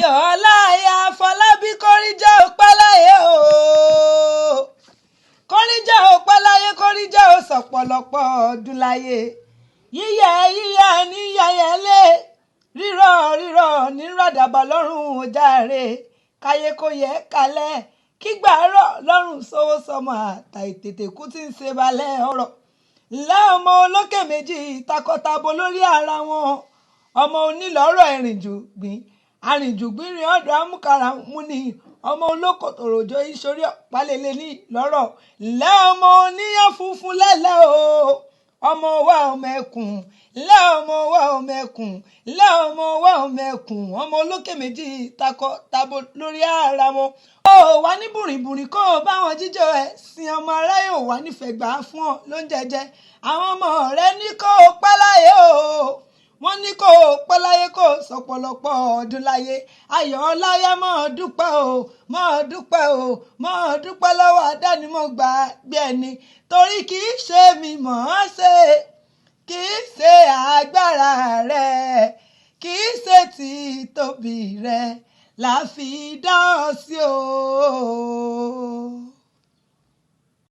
Ayọ̀ọ́lá aya Afọlábí, kórí jẹ́ ó pẹ́ láyé o, kórí jẹ́ ó pẹ́ láyé, kórí jẹ́ ó sọ̀pọ̀lọpọ̀ ọdún láyé. Yíyẹ yíyẹ ní yẹyẹlé, rírọ̀ rírọ̀ ní ràdàbà lọ́rùn òjàre. Káyé kó yẹ kalẹ̀, kígbà rọ̀ lọ́rùn, sówó sọmọ àtà ìtètè kú tí ń ṣe balẹ̀ ọ̀rọ̀. Ńlẹ́ ọmọ olókè méjì takọtabo lórí ara wọn, ọmọ onílọ́rọ̀ ẹ̀rìnjù gbìn arìnjù gbìnrín ọ̀dọ̀ amúkàrà múni, ọmọ olókòtòròjò ìsorí ọ̀pálẹ̀lẹ̀ ní lọ́rọ̀. Ńlẹ́ ọmọ oníyàn funfun lẹ́lẹ́ o, ọmọ wa ọmọ ẹkùn. Ńlẹ́ ọmọ wa ọmọ ẹkùn. Ńlẹ́ ọmọ wa ọmọ ẹkùn, ọmọ olókè méjì takọtabo lórí ara wọn. Ó wà ní bùrìbùrì kó o bá wọn jíjọ ẹ sin ọmọ aráyè, ò wà nífẹ̀ẹ́ gbà á fún ọ ló ń jẹjẹ. Àwọn ọmọ rẹ ní kó o pẹ́ láyé o, wọ́n ní kó o pẹ́ láyé, kó o sọ̀pọ̀lọpọ̀ ọdún láyé. Ayọ̀ọ́láyá, máa dúpẹ́ o, máa dúpẹ́ o, máa dúpẹ́ lọ́wọ́ àdánimọ̀gbà gbé ẹni, torí kì í ṣe mi mọ̀ ọ́n ṣe, kì í ṣe agbára rẹ, kì í ṣe tí tóbi rẹ la fi dá ọ sí o.